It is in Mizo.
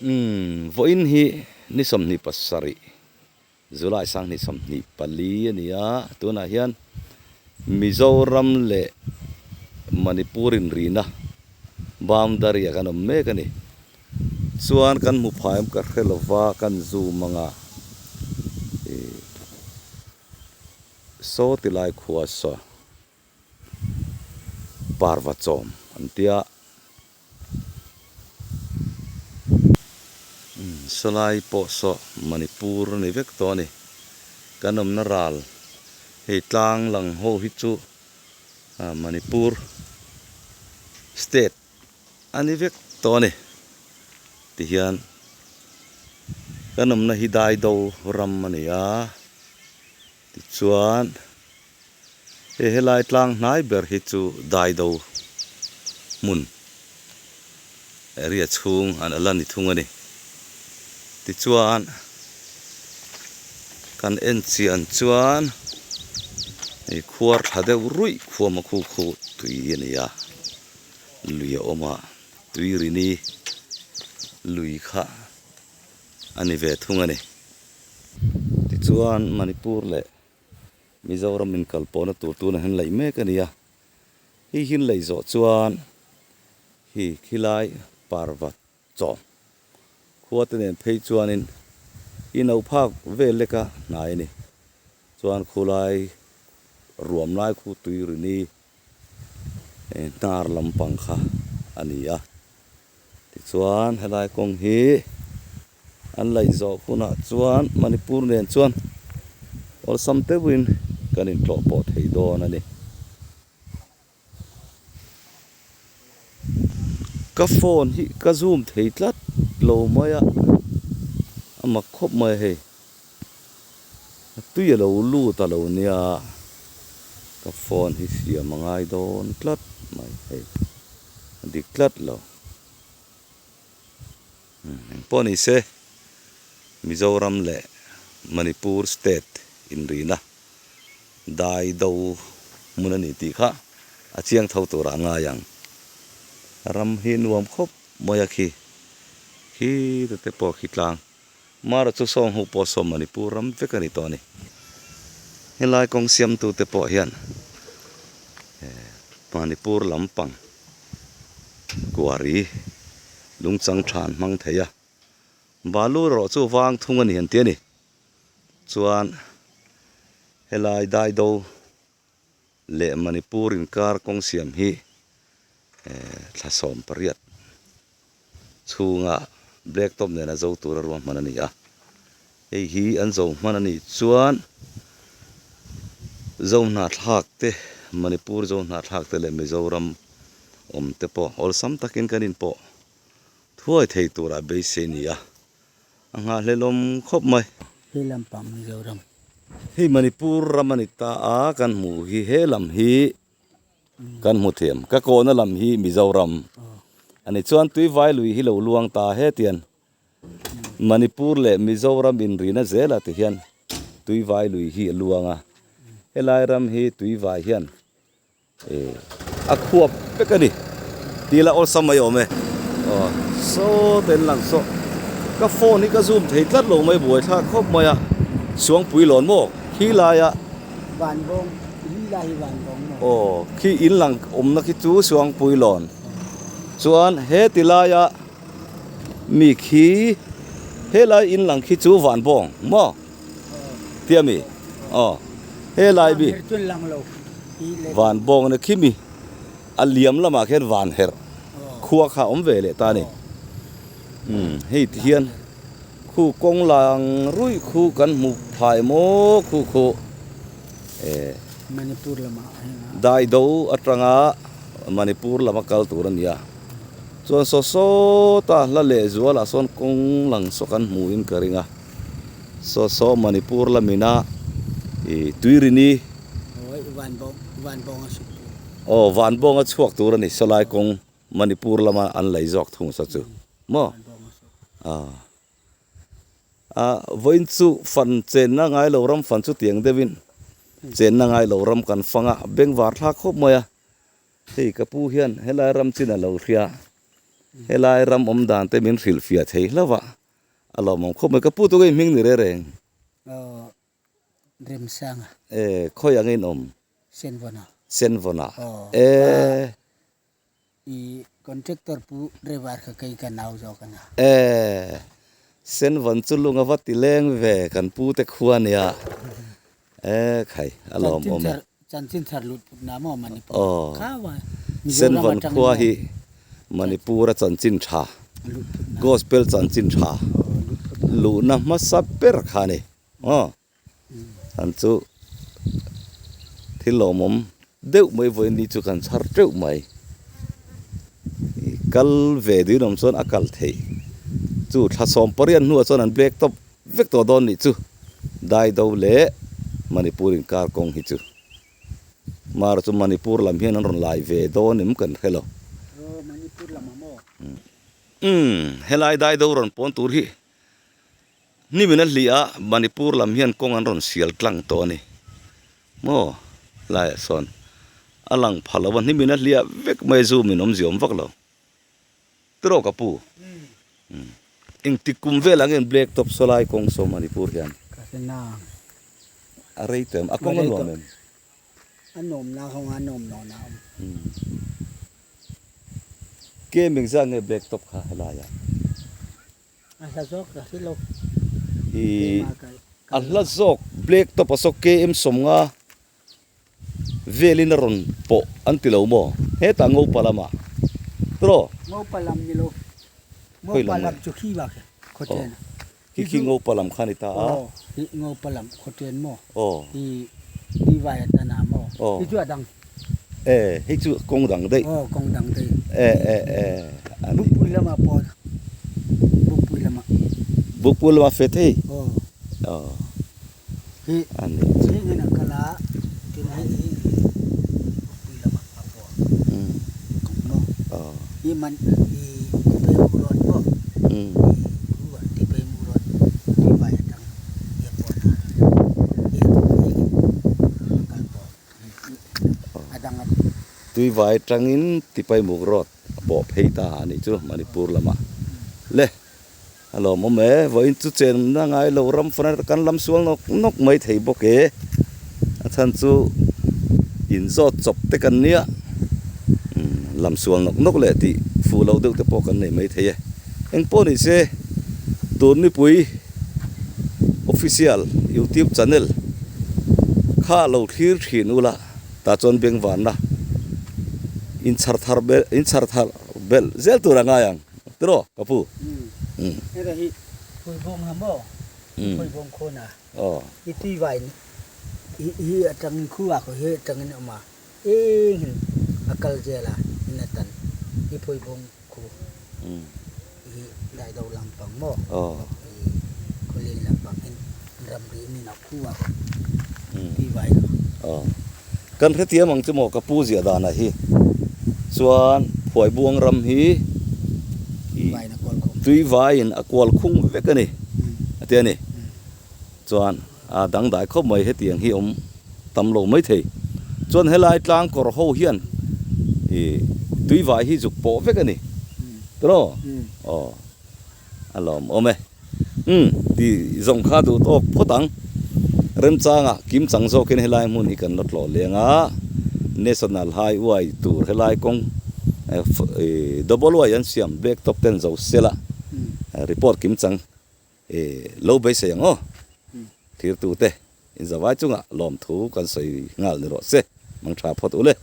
Umm vawiin hi ni 27 July 2024 a ni a, tunah hian Mizoram leh Manipur inrina boundary ah kan awm mek a ni. Chuan kan hmu phai awm ka hre lova kan zoom anga ih saw ti lai khua saw parva chawm an tia. Sawlai pawh saw Manipur a ni vek tawh a ni. Kan awmna ral hei tlang lang ho hi chu Manipur state a ni vek tawh a ni. Tihian kan awmna hi Daido ram a ni a, tichuan. Hei helai tlang hnai ber hi chu Daido hmun area chhung an la ni thung a ni. Tichuan kan en chian chuan hei khuar thla deuh ruih khuam a khu khu tui a ni a, lui a awm a, tui rini lui kha a ni ve thung a ni. Tichuan Manipur leh Mizoram inkal pawhna tur tunah hian laih mek a ni a, hei hi laih zawh chuan hi khilai parva chawm khua te nen phei chuanin i no phak vel leka hnai a ni. Chuan khulai ruam lai khu tui rini hnar lampang kha a ni a. Tichuan helai kawng hi an laih zawh hunah chuan Manipur nen chuan awlsam deuhin kan intlawh pawh thei dawn a ni. Ka phone hi ka zoom thei tlat lo mai a, a mak khawp mai a hei. A tui a lo lut a lo nia, ka phone hi siam a ngai dawn tlat mai hei. A dik tlat lo. Engpawh ni se, Mizoram leh Manipur state inrina dai do hmun a ni tih kha a chiang tho turah a ngai ang. Ram hi nuam khawp mai a khi, khi te te pawh khi tlang. Mara chu sawng ho pawh sawm Manipur ram vek a ni tawh a ni. Helai kawng siamtute pawh hian Manipur lampang kuari lungchang tha an hmang thei a, balu erawh chu vang thung a ni an ti a ni. Chuan helai Daido leh Manipur inkar kawng siam hi thla 18 chhunga black top nena zo tura ruahman a ni a, hei hi an zo hman a nih chuan zo hnahthlak te Manipur zo hnahthlak te leh Mizoram awm te pawh awlsam takin kan inpawh thuai thei tura beisei a ni a, a nghahhlelawm khawp mai. He lampang Mizoram. Hei Manipur ram a ni ta a kan hmuh hi he lam hi. Kan hmu thiam. Ka kawhna lam hi Mizoram a ni. Chuan Tuivai lui hi lo luang ta hetian Manipur leh Mizoram inrina zelah te hian Tuivai lui hi a luang a. Helai ram hi Tuivai hian a khuap vek a ni. Tih lah awlsam mai awm e. Aw saw ten lang saw. Ka phone hi ka zoom thei tlat lo mai buaithlak khawp mai a. Suangpui lawn maw khi laia. Vanbawng, hi lai hi Vanbawng maw? Aw, khi in lang awmna khi chu Suangpui lawn. Chuan he ti laia mi khi, he lai in lang khi chu Vanbawng maw? Tia mi? Aw, he lai mi. Vanbawng na khi mi a liam lamah khian Vanherh khua kha a awm ve leh ta a ni. Umm, hei ti hian. Khu kawng lang ruih khu kan hmu phai maw khu khu eh Manipur lamah a heng a. Daido atanga Manipur lama kal tur a ni a. Chuan saw sawta hla leh zualah sawn kawng lang saw kan hmu in ka ring a. Saw saw Manipur lamina ih Tuirini. Awi Vanbawng Vanbawng a chhuak tur. Aw Vanbawng a chhuak tur a ni sawlai kawng Manipur lama an lei zawk thung saw chu maw. A vawiin chu fan chenna ngai lo ram fan chu tiang deuhin chenna ngai lo ram kan fang a, bengvar thlak khawp mai a, hei ka pu hian helai ram chin a lo hria. Helai ram awm dan te min hrilh fiah thei hlauh a, a lawmawm khawp mai. Ka pu tu ka inhming ni reng reng. Aw Remsanga. E khawi ang in awm? Senvawna. Senvawna. E. I contractor pu driver kha kei ka nau zawk a nia. E. Senvawn chu lung a va ti leng ve kan pu te khua nia. E khai a lawmawm e. Chanchin thar lut put na maw Manipur Aw. kha wa Mizoram Senvawn atangin khua maw hi Manipur a chanchin tha lut put na. Gospel chanchin tha Aw lut put na. luhna hmasa ber kha a ni. Aw. An chu thil lawmawm deuh mai vawiin ni chu kan chhar teuh mai. Kal ve ding awm chuan a kal theih. Chu thla sawm pariat hnuah chuan an black top vek tawh dawn nih chu Daido leh Manipur inkar kawng hi chu. Mar chu Manipur lam hian an rawn lai ve dawn em kan hre lo. Umm helai Daido rawn pawn tur hi Nimin a hlih a, Manipur lam hian kawng an rawn sial tlang tawh a ni. Maw? Laiah sawn a lang pha lo a, nimin a hliah vek mai zu min awmzia awm vak lo. Tiraw ka pu? Umm. Engtik kum vel ang in black top saw lai kawng saw Manipur hian? Ka hre nang. A rei tawh em? A kawng a nuam em? A nuam na kawng a nuam lo na awm. Umm. Ke mengzah nge black top kha helaiah? A hla zawk ka hre lo. I a hla zawk black top a saw KM sawmnga velin a rawn pawh an ti lo maw? Hetah Ngopa lamah tiraw? Ngopa lam ni lo. Ngopa lam chu khi bak e khawṭen. Khi khi Ngopa lam kha ni ta a. Aw hi Ngopa lam khawṭen maw? Aw. Hi Tivai atana maw? Aw. Hi chu a dang. E hei chu kawng dang daih. Aw kawng dang daih. E e e a ni. Bukpui lamah pawh Bukpui lamah. Bukpui lamah fe thei. Aw. Aw. Hi a ni chu. Hi ngin a kal a tin hei hi Bukpui lamah a pawh. Kawng maw. Aw. Hi man hi Tipei Muhrawn pawh. Hi Tipei Muhrawn Tivai atang hi a pawh na. Hi hi a kal pawh. Tuivai atangin Tipaimuk Road a pawh phei ta a nih chu Manipur lamah le a lawmawm e vawiin chu chenna ngai lo ram fana kan lam sual nawk nawk mai thei bawk e a chhan chu inzawt chawp te kan nia lam sual nawk nawk leh tih fuh loh deuh te pawh kan nei mai thei e engpawh ni se tun mipui. Official YouTube channel kha lo thlir thin ula tah chuan bengvanna in chhar thar belh in chhar thar belh zel tur a ngai ang tiraw ka pu. Umm heta hi Phuibawng ha maw Phuibawng khawn a i tui vai hi hi atangin khu ah khaw hi atangin a awm a engin a kal zel a in a tan i Phuibawng Khu hi Daido lampang maw i Khawlin lampang hin ramri in a khu a ti vai lo. Kan hrethiam ang chu maw ka pu ziah danah hi chuan Phuaibuang ram hi tui vaiin a kual khung vek a ni a ti a ni. Chuan a dangdai khawp mai hetiang hi awm tam lo mai thei. Chuan helai tlang kawr ho hian ih tuivai hi zuk pawh vek a ni. Tiraw? Aw a lawm awm e. Umm ti zawng kha duh tawk phawt ang. Remchanga kim chang zawkin helai hmun hi kan la tlawh leng a, National Highway tur helai kawng ih double way an siam black top ten zo sela report kim chang. E lo beisei ang aw. Thirtute, inzavai chungah lawmthu kan sawi nghal ni rawh se. Mang tha phawt u le.